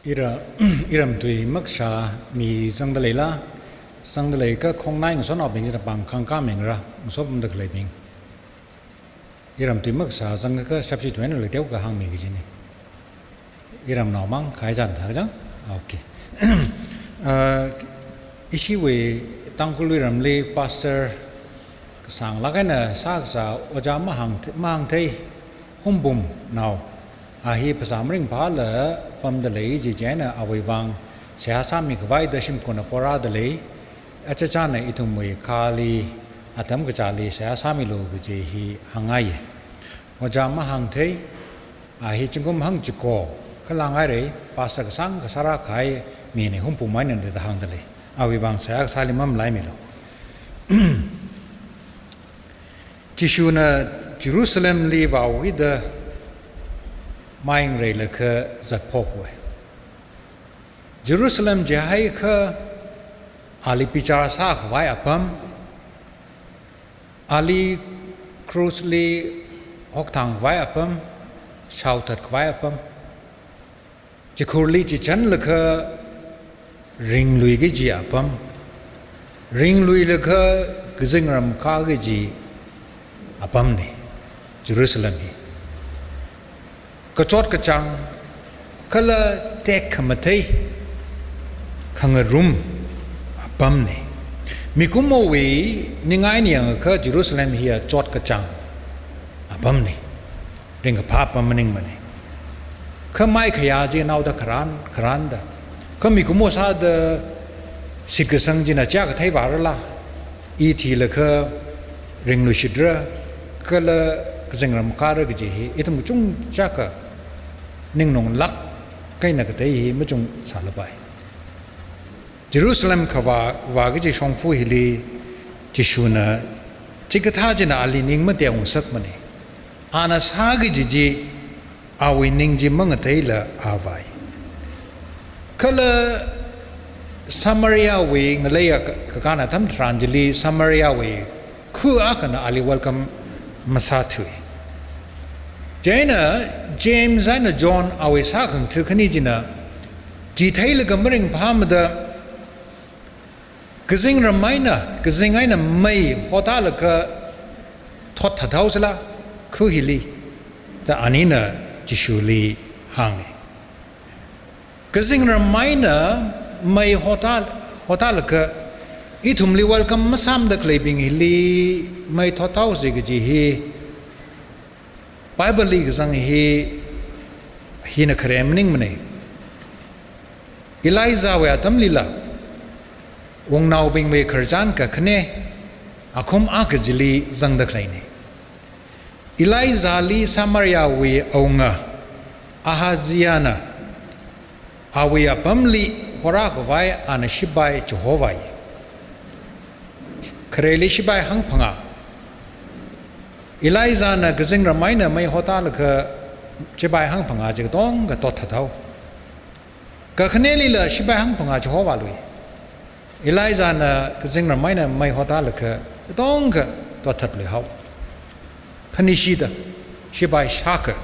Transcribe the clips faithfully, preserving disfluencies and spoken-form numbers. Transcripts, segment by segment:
Ira, iram tui makasā mi zangda leila, zangda leiakha khongnai ngasotnaobing china pāng khangkā mingra, ngasotpamda khaleibing. Iram tui makasā zangakha shapshi tuina leiteokha hāngmi kajina. Iramnao mang khai zan thā kajang? Okay. Uh, ishiwui Tangkhul iramli pastor kasānglāk eina sākasā Ojā Mahāng, Mahāngthei Humpumnao. A hi phasā maringphāla pamda lei, chi chieina awui vang seihā sāmi khavai da shimkhurna porāda lei. Achichāna ithumwui khali atam kachāli seihā sāmilu kaji hi hāngngaiya. Ojā Mahāngthei, a hi zingkum hangchiko khalāngairei, pastor kasāngkha sārākahai mina, Humpum eina da hāngda lei. Awui vang seihā kasāli mamalaimilu. Jishuna Jerusalemli vāuida mayingreilakha zatphokva. Jerusalem jihaiakha ali bichar sākhavai apam, ali crossli hokthang khavai apam, shaothat khavai apam, chikhurli chichanlaga ringlui kaji apam, ringluilaga kazingram kā kaji apamna, Jerusalem hi. Kachot kachāng, kala tekkhamathei, khangarum apamna. Mikumowui ningai eina yangakha Jerusalem hiya chot kachāng apamna. Ringkaphā apam maningmana. Kha mai khayā chi naoda kharan, kharanda. Kha mikumo sāda shitkasang china chiyākha theivārala, i thilakha ringluishitra, kala kazingram kāra kaji hi ithum kachungkhaka ningnonglāk eina katei hi machungsālapai. Jerusalem khavā, vā kaji shongfa hili Jishuna chikathā china ali ning mateongasakmana. Ana sā kaji chi awui ning chi mangateila a vāi. Kala Samariawui ngaleiya ka-, kakān atam tharan chili Samariawui khu akhana ali welcome masāthui. Chieina James eina John awui sākhangatha khani china, chi theilaga maringphāmada, kazingram eina, kazing eina mei hotālaga thotthat haosāla, khu hili, da anina Jishuli hānga. Kazingram eina mei hotā, hotālaga ithumli welcome masāmada khaleibing hili mei thothaosa kaji hi, Bibleli kazang hi, hina khare maningmana. Elijahwui atamlila, wungnaobingwui khararchan kakhane, akhum akha chili zangda khaleina. Elijahli Samariawui awunga Ahaziahna awui apamli horākhavai ana shipai chihovai. Khareli shipai hangphangā. Elijahna kazingram eina mei hotālaga shipai hangphangā chi katonga thotthat hao. Kakhanelila shipai hangphangā chihovālui. Elijahna kazingram eina mei hotālaga katonga thotthatlui hao. Khanishida shipai shākha.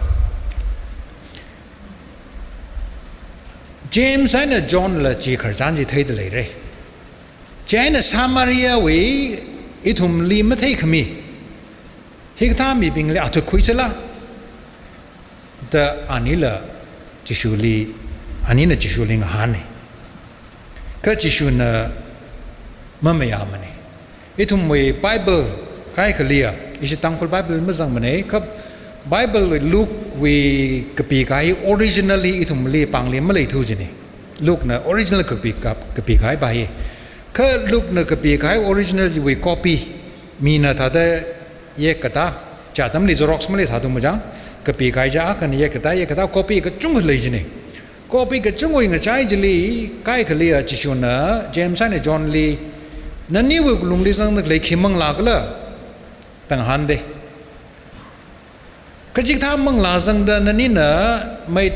James eina Johnla chi khararchan chi theida leira. Chieina Samariawui ithumli matheikhami hikathā mibingli athut khuisāla, da anila Jishuli, anina Jishuli ngahāna. Kha Jishuna mamayāmana. Ithumwui Bible kaikhaliya, ishi Tangkhul Bible mazangmana, kha Biblewui Lukewui kapikahai originally ithumli pāngli maleithu jina. Lukena original kapi, kap-, kapikahaipa hi. Kha Lukena kapikahai originalwui copy, mina thāda yekkatā, chi atamli xerox maleisāthu majang, kapikahai chi akhana yekkatā, yekkatā copy kachungkha lei jina. Copy kachungwui ngachai chili kaikhaliya Jishuna James eina Johnli, naniwui wuklungli zangda khalei khi manglākhala, da ngahānda. Kachikathā manglā zangda nanina mei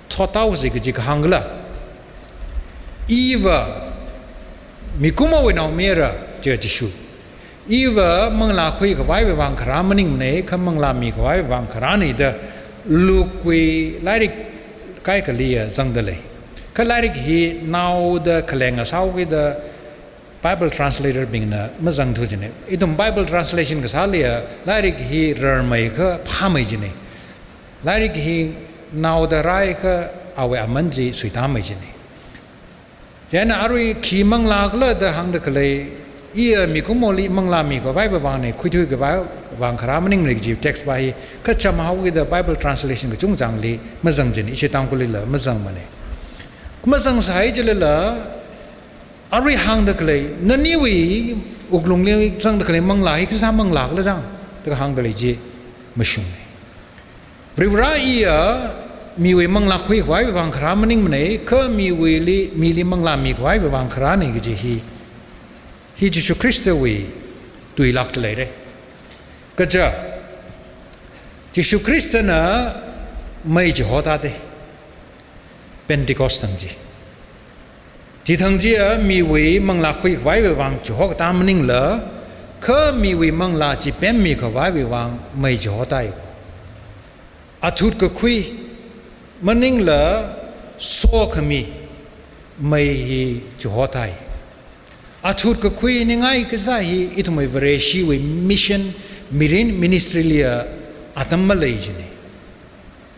thothaosa kaji kahāng khala? Iva mikumowui naomayara, chi Jishu. Iva manglā khuikhavaiwui vang kharā maningmana, kha manglā mikhavaiwui vang kharāna da Lukewui lairik kaikhaliya zangda lei. Kha lairik hi naoda khaleng asao kida Bible translator bingna mazangthu jina. Ithum Bible translation kasāliya lairik hi rarmei kha phāmei jina. Lairik hi naoda rai kha awui aman chi suitāmei jina. Chieina arui khi manglā khala da hāngda khalei, iya mikumoli manglā mikhavai vāvangna, khuithui khavai vāng kharā maningmana kaji text va hi, kacham haokida Bible translation kachungchangli mazang jina, ishi Tangkhulli la mazangmana. Kha mazang sāhai chilala, arui hāngda khalei, naniwui wuklungli zangda khalei manglā hi kasā manglā khala zang, da hāngda lei chi mashunga. Varivara iya miwui manglā khuikhavai vāvang kharā maningmana, kha miwuili, mili manglā mikhavai vāvang kharāna kaji hi, hi Jishu Khristawui tuilāk leira. Kaja, Jishu Khristana mei chi hotāda, Pentecost thang chi. Chithang chiya miwui manglā khuikhavai vāvang chihokatā maningla, kha miwui manglā chi pemmikhavai vāvang mei chihotāi. Athut kakhui maningla sokhami mei hi chihotāi. Athut kakhui ningai kasā hi ithumwui Vareshiwui mission, mirin, ministry liya atam malei jina.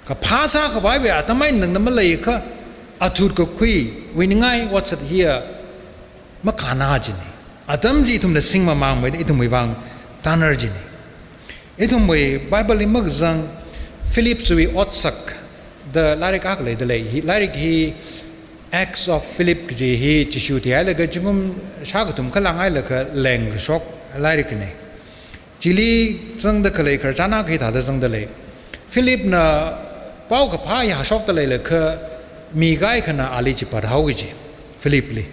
Kaphā sākhavaiwui atam eina tangda maleiakha, athut kakhuiwui ningai otsak hiya makānā jina. Atam chi ithumna singmamāngmeida ithumwui vāng tānar jina. Ithumwui Bible li makazang Philip chiwui otsak da lairik akha leida lei. Hi, lairik hi Acts of Philip kaji hi Jishu thihailaga zingkum shākathum khalānghailaga lengkashok lairikna. Chili zangda khalei khararchan akha hithāda zangda lei. Philipna paokaphā hi hāngshokda leilakha mi kaikhana ali chipat haoki kaji, Philipli.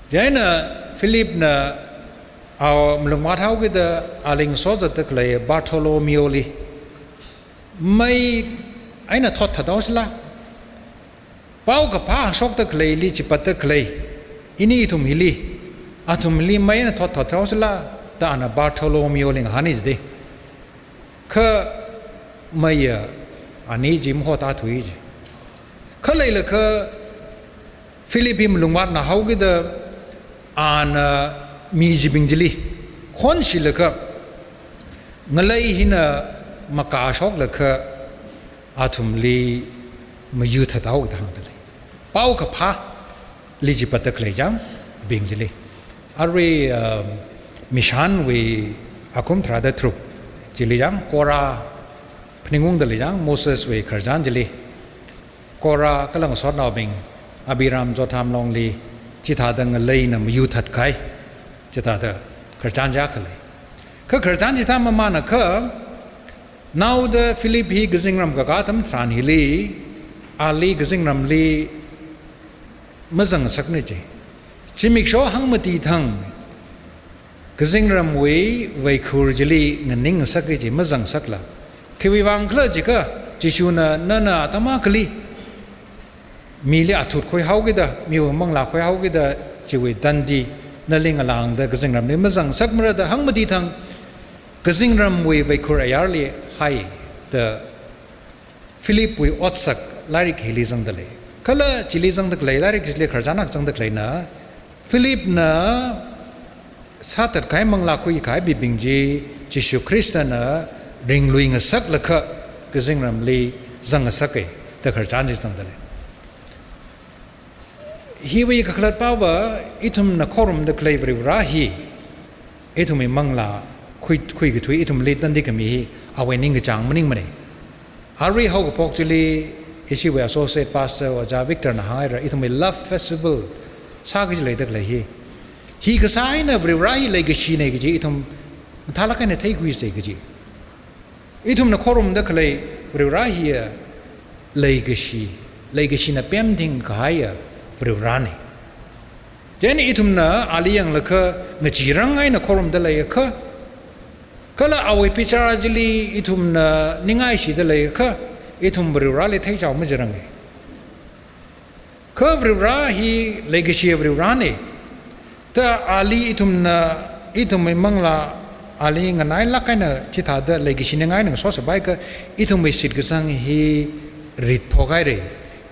Chieina Philipna a malungvāt haokida ali ngasozatda khalei Bartholomeoli, mei eina thot thathaosila, paokaphā hāngshokda khaleili chipatda khalei, ini ithum hili, athumli mei eina thot thathaosila, da ana Bartholomeoli ngahāna jida. Kha meiya ani chi mahotāthuwa ji. Kha leilakha Philip hi malungvātna haokida ana mi chibing chili khonshilaga, ngalei hina makāshoklaga athumli mayuthat haoda hāngda lei. Paokaphāli chipatda khalei chang bing chili. Arui, um, Mishanwui akhum tharāda tharuk chili chang, Korah phaningungda lei chang, Moseswui khararchan chili. Korah kala ngasotnaobing Abiram Jotham longli chithāda ngaleina mayuthatkahai, chithāda khararchan chi akha lei. Kha khararchan chithā mamānakha, naoda Philip hi kazingram kakā atam tharan hili, ali kazingramli mazangngasakna ji. Zimiksho hangmati thang kazingramwui vaikhur chili nganingngasaka ji, mazangngasakla. Khiwui vāng khala jiakha, Jishuna nana atam akhali mili athut khuihaokida, miwui manglā khuihaokida, chiwui tandi nali ngalāngda kazingramli mazangngasakmara da hangmati thang kazingramwui vaikhur ayarli hai da Philipwui otsak lairik hili zangda lei. Kala chili zangda khalei, lairik hili khararchan akha zangda khaleina, Philipna sāthatkahai manglā khuikahai mibing chi Jishu Khristana ringluingasaklaga kazingramli zangngasaka da khararchan chi zangda lei. Hiwui kakhalatpava, ithumna khorumda khalei Varivara hi, ithumwui manglā khui, khuikathui, ithumli tandi khami hi awui ningkachāng maningmana. Arui haokaphok chili, ishiwui Associate Pastor Ojā Victorna hānghaira, ithumwui Love Festival sāki kaji leida khalei hi. Hi kasā eina Varivara hi leikashina kaji ithum mathālāk eina theikhuisa kaji. Ithumna khorumda khalei Varivara hiya leikashi, leikashina pemthingkahaiya Varivarana. Chieina ithumna ali yanglaga ngachirang eina khorumda leiakha, kala awui bichar chili ithumna ningaishida leiakha, ithum Varivarali theichao majaranga. Kha Varivara hi leikashi Varivarana. Ta ali ithumna, ithumwui manglā ali nganailāk eina chithāda leikashi ningai eina ngasosapai kha ithumwui shitkasang hi ritphok haira.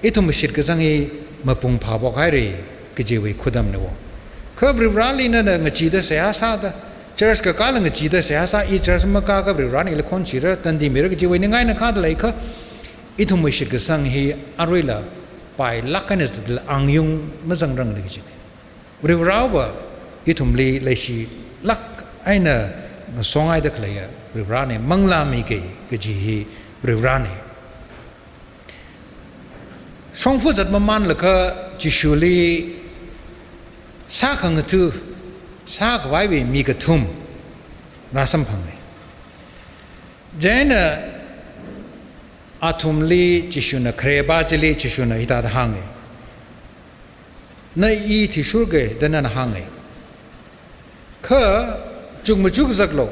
Ithum shitkasang hi mapung phāphok haira kajiwui khudamna wo. Kha Varivarali nana ngacheeda seihā sāda, church kakāla ngacheeda seihā sā, i church makā kha Varivarana ili khonchira, tandi mira kajiwui ningai na kada lei kha, ithumwui shitkasang hi aruila pailāk eina zatlala angyung mazangrangna kajina. Varivarava ithumli leishilāk eina ngasongaida khaleiya Varivarana, manglā miki kaji hi Varivarana. Shongfa zat mamānlaga Jishuli sākhangatha, sākhavaiwui mi kathum rāsamphanga. Chieina athumli Jishuna, kharepā chili Jishuna hithāda hānga. Na i thishurka da nana hānga. Kha chukmachuk zaklu.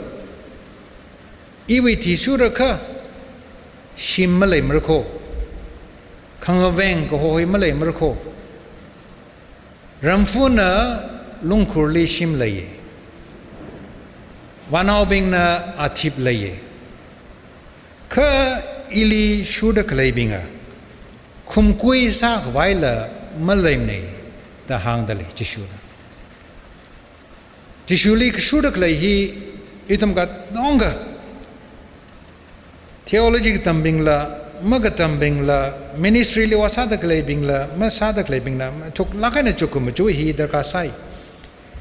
Iwui thishurkha shim maleimara kho. Khangaveng kaho hi maleimara kho. Ramfana lungkhurli shim leiya. Vānaobingna athip leiya. Kha ili shurda khaleibinga khumkui sākhavaila maleimana da hāngda lei Jishuna. Jishuli kashurda khalei hi ithum katonga theology katambingla, makatambingla, ministry li vāsāda khaleibingla, masāda khaleibingla, thuklāk eina chukmachuk hi darkar sai.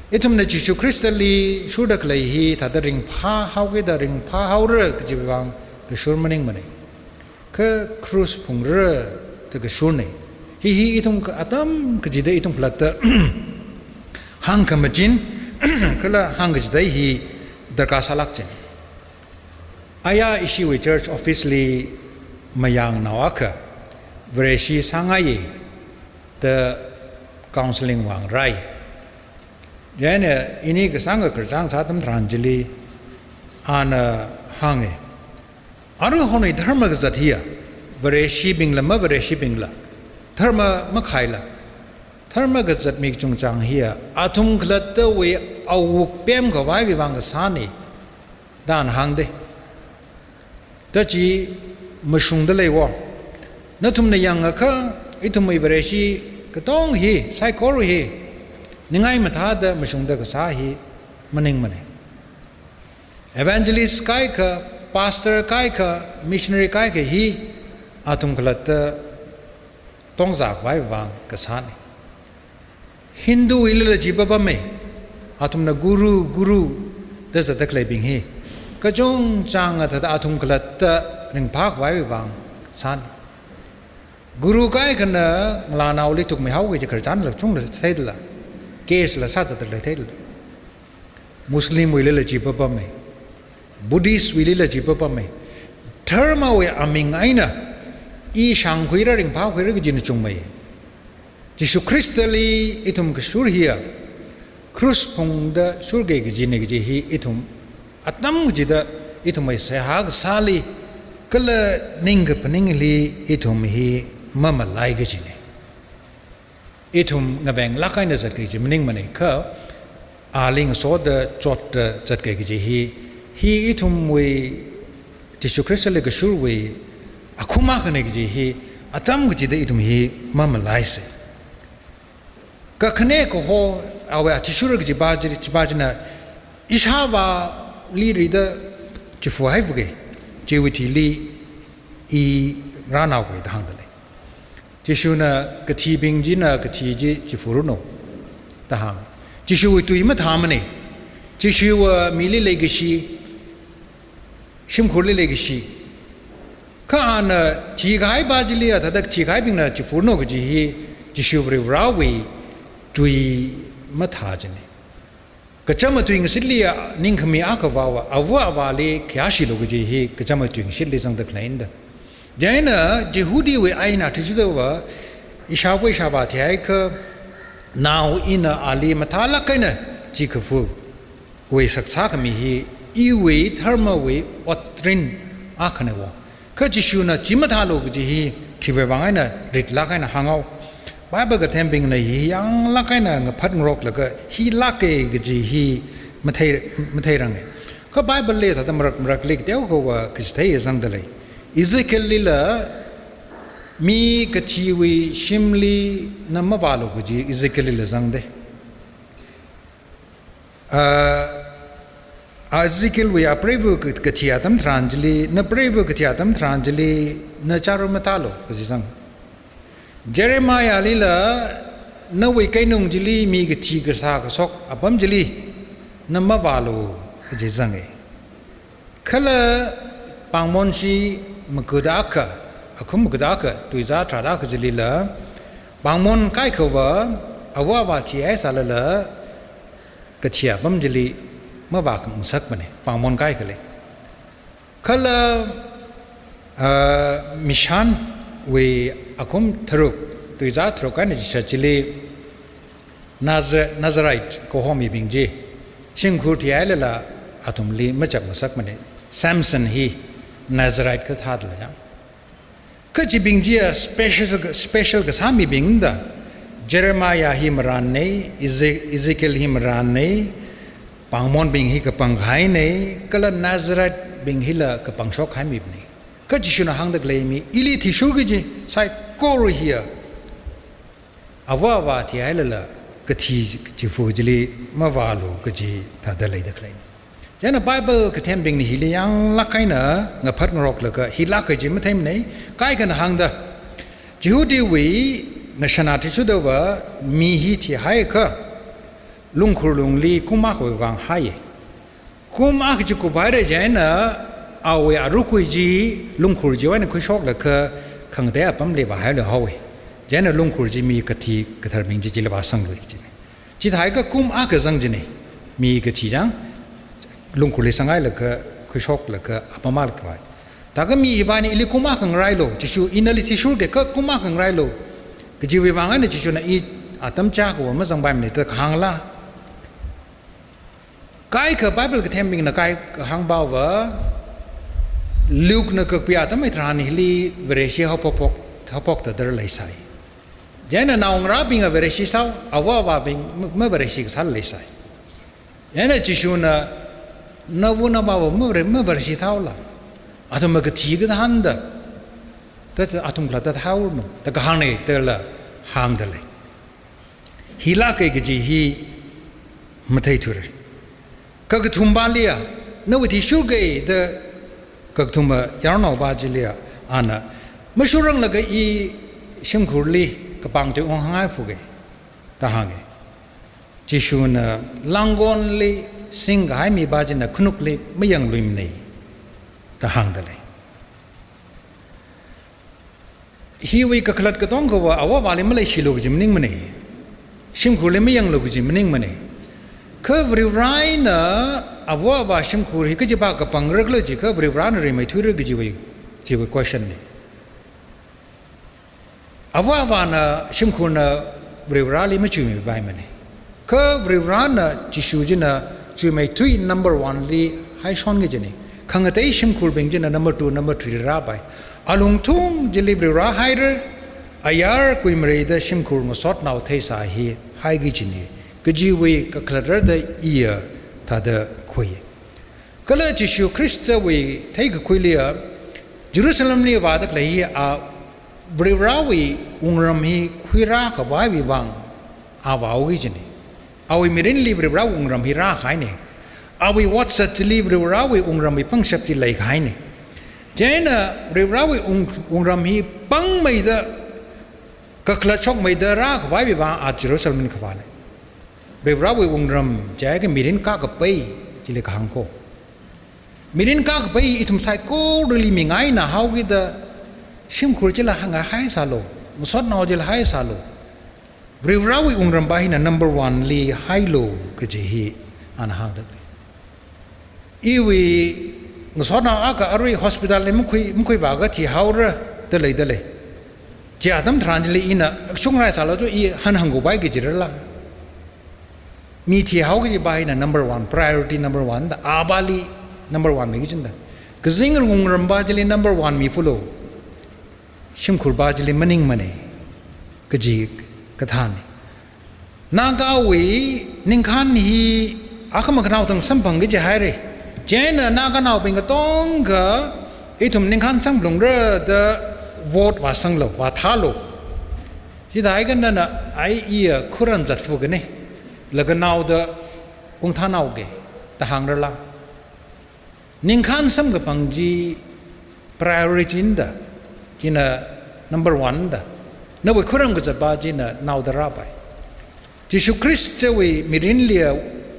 Ithumna Jishu Khristali shurda khalei hi thāda ringphāhaokida ringphāhaora kajiwui vang kashur maningmana. Kha cross phungra da kashurna. Hi hi ithum ka atam kachida ithum khalatta hāngkhamachin, kala hāngkachida hi darkar sālāk china. Aya ishiwui church office li mayangnao akha Vareshi sāngaiya da counseling vāngarai. Chieina ini kasāngkha khararchān sā atam tharan chili ana hānga. Aruihon dharma kazat hiya, Vareshibingla mavareshibingla, dharma makhaila, dharma kazat mi kachungchang hiya athum khalattawui awuk pemkhavaiwui vang kasāna da ana hāngda. Da chi mashungda lei wo. Nathumna yangakha ithumwui Vareshi katong hi, saikora hi, ningai mathāda mashungda kasā hi maningmana. Evangelist kaikha, pastor kaikha, missionary kaikha hi athum khalatta tongzākhavai vang kasāna. Hindu wuilila chi papama, athumna guru, guru da zatda khaleibing hi kachungchang athāda athum khalatta ringphākhavai vang sāna. Guru kaikhana ngalānaoli tukmihaoki kaji khararchānla chungda theidala, case la sāzatdala theidala. Muslim wuilila chi papama, Buddhist wuilila chi papama. Dharmawui aming eina i shāngkhuira, ringphākhuira kajina chungmei. Jishu Khristali ithum kashur hiya, cross phungda shurki kajina kaji hi ithum atam kachida ithumwui seihā kasāli kala ningkaphaningli ithum hi mamalai kajina. Ithum ngavenglāk eina zatki kaji maningmana kha, ali ngasoda chotda zatki kaji hi, hi ithumwui, Jishu Khristali kashurwui akhum akhana kaji hi, atam kachida ithum hi mamalaisa. Kakhane kaho awui athishur kajipa chi, chipa china ishāvāli rida chifu haifuki, chiwui thili i rānaoki da hāngda lei. Jishuna kathibing china kathi chi chifuranu da hānga. Jishuwui tui mathāmana. Jishuva mili leikashi, shimkhurli leikashi. Kha ana thikahaipa chili athāda thikahaibingna chifuranu kaji hi Jishu Varivarawui tui mathā china. Kachama tuingashitli ningkhami akhavāva, ava avāli khayāshilu kaji hi kachama tuingashitli zangda khaleina da. Chieina Jihudiwui ain athishurva, ishāva ishāvā thihaikha, nao ina ali mathālāk eina chikafuwui saksā khami hi, iwui dharmawui otrin akhana wo. Kha Jishuna chi mathālu kaji hi khiwui vang eina ritlāk eina hānghao. Bible kathembingna hi yanglāk eina ngaphat ngaroklaga hilāka kaji hi mathei, matheiranga. Kha Bible li thāda marak marakli kateokha va kachithei zangda lei. Ezekiel lila Mi kathiwui shimli na mavālu kaji Ezekiel lila zangda. Ah, Ezekiel wui apreiva ka-, kathi atam tharan chili, na preiva kathi atam tharan chili, na chara matālu kaji zang. Jeremiah lila, nawui keinung chili mi kathi kasā kashok apam chili, na mavālu kaji zanga. Kala pāngmonshi makuda akha, akhum makuda akha, tuizā tharāda akha chilila, pāngmon kaikhava, ava avā thihaisālala, kathi apam chili mavāngasakmana, pāngmon kaikhali. Kala, ah, Mishan wui akhum tharuk, tuizā tharuk eina chishat chili, Nazar-, Nazarite kaho mibing chi, shimkhur thihailala athumli machapngasakmana. Samson hi Nazarite kathā dalei ya. Kha chibing chiya special, special kasā mibing da, Jeremiah hi marānna, Eze-, Ezekiel hi marānna, pāngmonbing hi kapanghaina, kala Nazarite bing hila kapangshok hai mibingna. Kha Jishuna hāngda khalei mi, ili thishur kaji saikora hiya, ava avā thihailala, kathi chifa chili mavālu kaji thāda leida khalei. Chieina Bible kathembingna hili yanglāk eina ngaphat ngaroklaga, hilāk kaji matheimana, kaikhana hāngda, Jihudiwui ngashanā thishurdava mi hi thihaiakha, lungkhur lungli kum akhawui vāng haiya. Kum akha chi kuphaira chieina awui arukui chi lungkhur chiwui eina khuishoklaga khangatei apamli vāhailuihaowa. Chieina lungkhur chi mi kathi katharbing chi chili vāsanglui chi. Chithākha kum akha zang china, mi kathi chang, lungkhurli sanghailaga, khuishoklaga, apam akha vāi. Thākha mi hi vāna ili kum akha ngarailu, Jishu ina nali thishurkakha kum akha ngarailu, kajiwui vāng eina Jishuna i atam chākha mazangpaimana da kahāngla. Kaikha Bible kathembingna kahāng pava, Luke na kakpui atam tharan hili Vareshi haophok, haophokta dara leisai. Chieina naongarābinga Vareshi sāhao, ava avābing ma, maVareshi kasā leisai. Chieina Jishuna, nava navāva mavare, maVareshi thāhaola, athum makathi kathānda, thāda athum khalatta thāhaoranu da kahāngna dala hāngda lei. Hilāka kaji hi matheithura. Kakathumva liya, nawui thishurka da kakathumva yarnaova chiliya, ana, mashurranglakha i shimkhurli kapangtui unghāngai fuka da hānga. Jishuna langgonli singkahai miva china khanukli mayangluimana da hāngda lei. Hiwui kakhalat katongkhava ava avāli maleishilu kaji maningmana. Shimkhurli mayanglu kaji maningmana. Kha Varivarana ava avā shimkhur hi kajiva kapangra khala jiakha Varivarana rimeithuira kajiwui, chiwui question na. Ava avāna shimkhurna Varivarali machuimeipaimana. Kha Varivarana Jishu china chuimeithui number one li haishon kajina. Khangatei shimkhurbing china number two, number three li rāpai. Alungthung chili Varivara haira, ayar kuimareida shimkhur ngasotnao theisā hi hai kajina. Kajiwui kakhalat rāda iya thāda khui. Kala Jishu Khristawui theikakhuiliya, Jerusalemli vāda khalei hi a Varivarawui wungram hi khuirākhavaiwui vāng a vāhaoki kajina. Awui mirinli Varivarawui wungram hi rākahaina. Awui otsak chili Varivarawui wungramwui pangshap chi leikahaina. Chieina Varivarawui wung-, wungram hi pangmeida, kakhalat shokmeida rākhavaiwui vāng a Jerusalemli khavāna. Varivarawui wungram jiakha mirin kakapai chili kahāng ko. Mirin kakapai ithum saikorali mingainahaokida shimkhur chila hānga haisālu, ngasotnao chila haisālu. Varivarawui wungram va hina number one li hailu kaji hi ana hāngda lei. Iwui ngasotnao akha arui hospital li makhui, makhuivāakha thihaora da leida lei. Chi atam tharan chili ina shungraisālu chu i han hāngkhuipai kajirala. Mi thihao kajiva hina number one, priority number one da avali number one mi kajina da. Kazing wungram va chili number one mi fulu. Shimkhur va chili maningmana kaji kathāna. Nagawui ningkhān hi akhama khanao thang samphang kaji haira. Chieina Naganaobing katongkha ithum ningkhān samphalungra da Vote vāsanglu, vāthālu. Chithākha nana ai iya khuran zatfu kani, laga naoda ungthānao ke, da hāngrala. Ningkhān samkaphang chi priority nda, china number one da. Nawui khuram kazatpa china naoda rāpai. Jishu Khristawui mirinli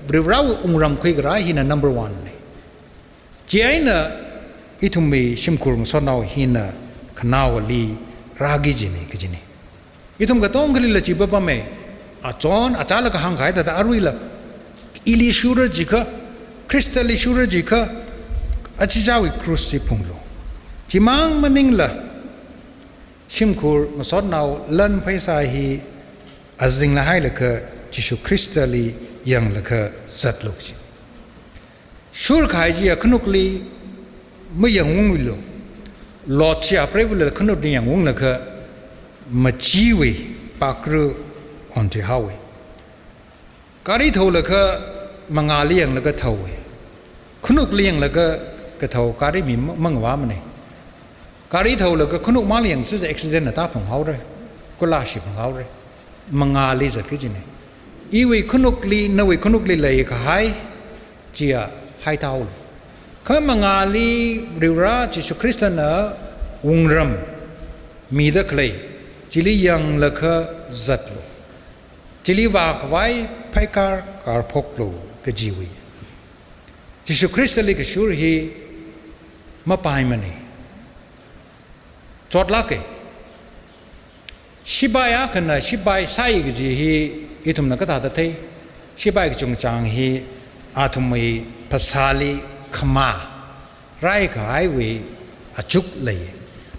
Varivarawui wungram khuikarā hina number one na. Chieina ithumwui shimkhur ngasotnao hina khanaowali rāki kajina, kajina. Ithum katongalila chi papama, achon, achāla kahāng kahai thāda aruila, ili shura jiakha, Khristali shura jiakha, achichāwui krus chi phunglu. Chimang maningla, shimkhur ngasotnao lan pheisā hi azingla hailaga Jishu Khristali yanglaga zatlu kaji. Shurkahai chiya khanukli mayangunglu. Lot chiya preivali khanukli yangunglaga machiwui pakru onthuihaowa. Gari thaolaga mangāli yanglaga thaowa. Khanukli yanglaga kathao gari mi ma-, mangavāmana. Gari thaolaga khanuk mangli yangsi accident na tāphunghaora. Kula shiphunghaora. Mangāli zat kajina. Iwui khanukli, nawui khanukli leikahai chiya haithaolu. Kha mangāli Varivara Jishu Khristana wungram mida khalei, chili yanglaga zatlu. Chili vākhavai pheikar karphoklu kajiwui. Jishu Khristali kashur hi mapaimana. Chotlāka. Shipai akhana shipai sāi kaji hi ithumna kathāda thei. Shipai kachungchang hi athumwui phasāli khamā raikahaiwui achuk lei.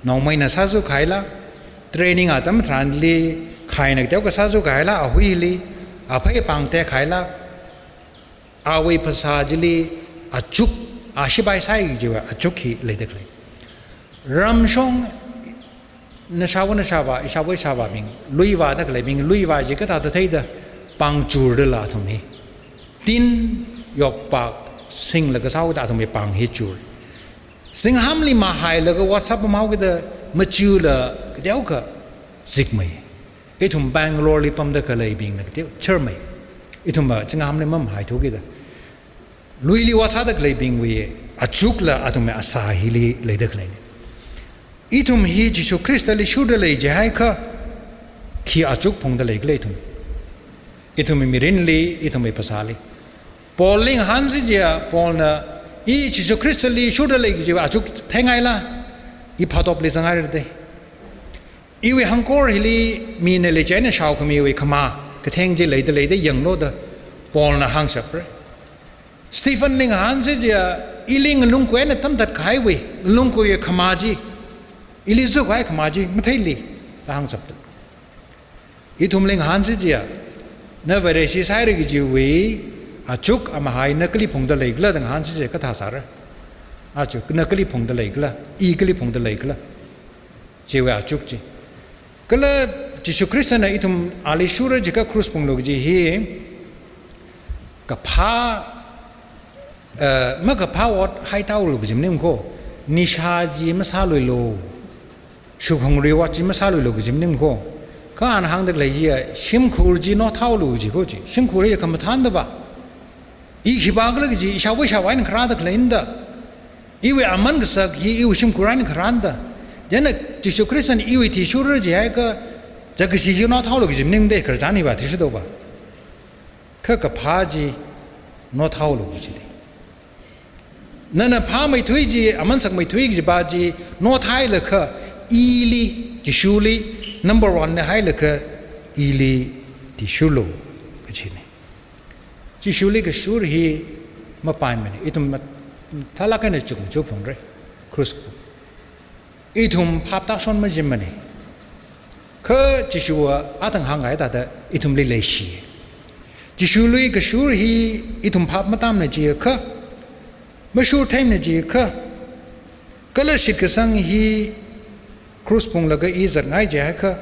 Nongmeina sāzuk haila, training atam tharanli, khaina kateokha sāzuk haila, ahuili, aphei apāng tekhaila, awui phasā chili achuk, a shipai sāi chiwui achuk hi leida khalei. Ramshong nashāva nashāvā, ishāva ishāvābing, luivāda khaleibing, luivā chi kathāda theida pāng churdala athum hi. Tin, yokpak, singlaga sāhaoda athumwui pāng hi chur. Singhamli mahailaga WhatsApp pamhaokida machila kateokha zikmei. Ithum Bangalore li pamda khaleibingna kateo charmei. Ithumva chinghamli mamahaithukida. Luili vāsāda khaleibingwui achukla athumwui asā hili leida khaleina. Ithum hi Jishu Khristali shurda lei jihaikha, khi achuk phungda leikhala ithum. Ithumwui mirinli, ithumwui phasāli. Paulli ngahānsi chiya, Paulna, i Jishu Khristali shurda lei kajiwui achuk theingaila, i phatopli zanghaira da. Iwui hangkor hili mina leichina shaokhamiwui khamā katheng chi leida leida yanglu da Paulna hāngshapra. Stephenli ngahānsi chiya, ili ngalungkui eina tamtatkahaiwui, ngalungkuiwui khamā chi, ili zukkahai khamā chi matheili da hāngshapta. Ithumli ngahānsi chiya, na Vareshi sāhaira kajiwui achuk amahai na kali phungda leikhala da ngahānsi chiya kathā sāra. Achuk na kali phungda leikhala, i kali phungda leikhala. Chiwui achuk chi. Kala Jishu Khristana ithum ali shura jiakha krus phunglu kaji hi kaphā, eh, makaphā ot haithaolu kaji maningkho, nishā chi masāluilu, shukhangri ot chi masāluilu kaji maningkho, kha ana hāngda khalei hiya shimkhur chi nothaolu kajikho chi, shimkhur hi khamathānda va. I khipākhala kaji, ishāva ishāvā eina kharāda khaleina da. Iwui aman kasak hi iwui shimkhur eina kharāna da. Chieina Jishu Khristana iwui athishurra jihaikha, zakkashi chi nothaolu kaji maningmada, khararchan hiva athishurda va. Kha kaphā chi nothaolu kaji da. Nana phāmeithui chi, aman sakmeithui kajipa chi nothailaga, ili, Jishuli, number one na hailaga, ili athishurlu kajina. Jishuli kashur hi mapaimana, ithum mat-, thālāk eina chukmachuk phungra, krus. Ithum phap tāshon majimana. Kha Jishua athang hāngkahai thāda ithumli leishi. Jishuli kashur hi ithum phap matāmana jiakha, mashur theimana jiakha, kala shitkasang hi krus phunglaga i zatngai jiakha,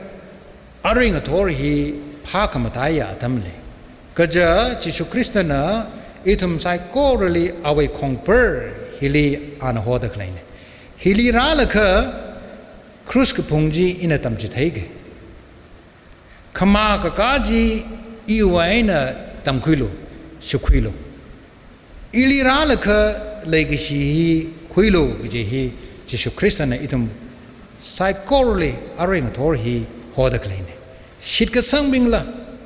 arui ngathor hi phākhamataiya atamna. Kaja Jishu Khristana ithum saikorali awui khongpar hili ana hoda khaleina. Hili rālaga Krush kaphung chi ina tamchitheike. Khamā kakā chi iwui eina tamkhuilu, shukhuilu. Ili rālaga leikashi hi khuilu kaji hi Jishu Khristana ithum saikorali arui ngathor hi hoda khaleine. Shitkasangbingla,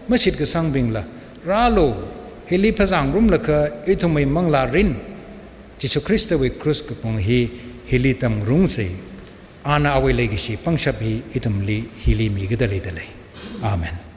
mashitkasangbingla, rālu, hili phazāngarumlaga ithumwui manglārin Jishu Khristawui krush kaphung hi hili tamngarumsa. Ana awui leikashi pangshap hi ithumli hili mikida leidalei. Amen.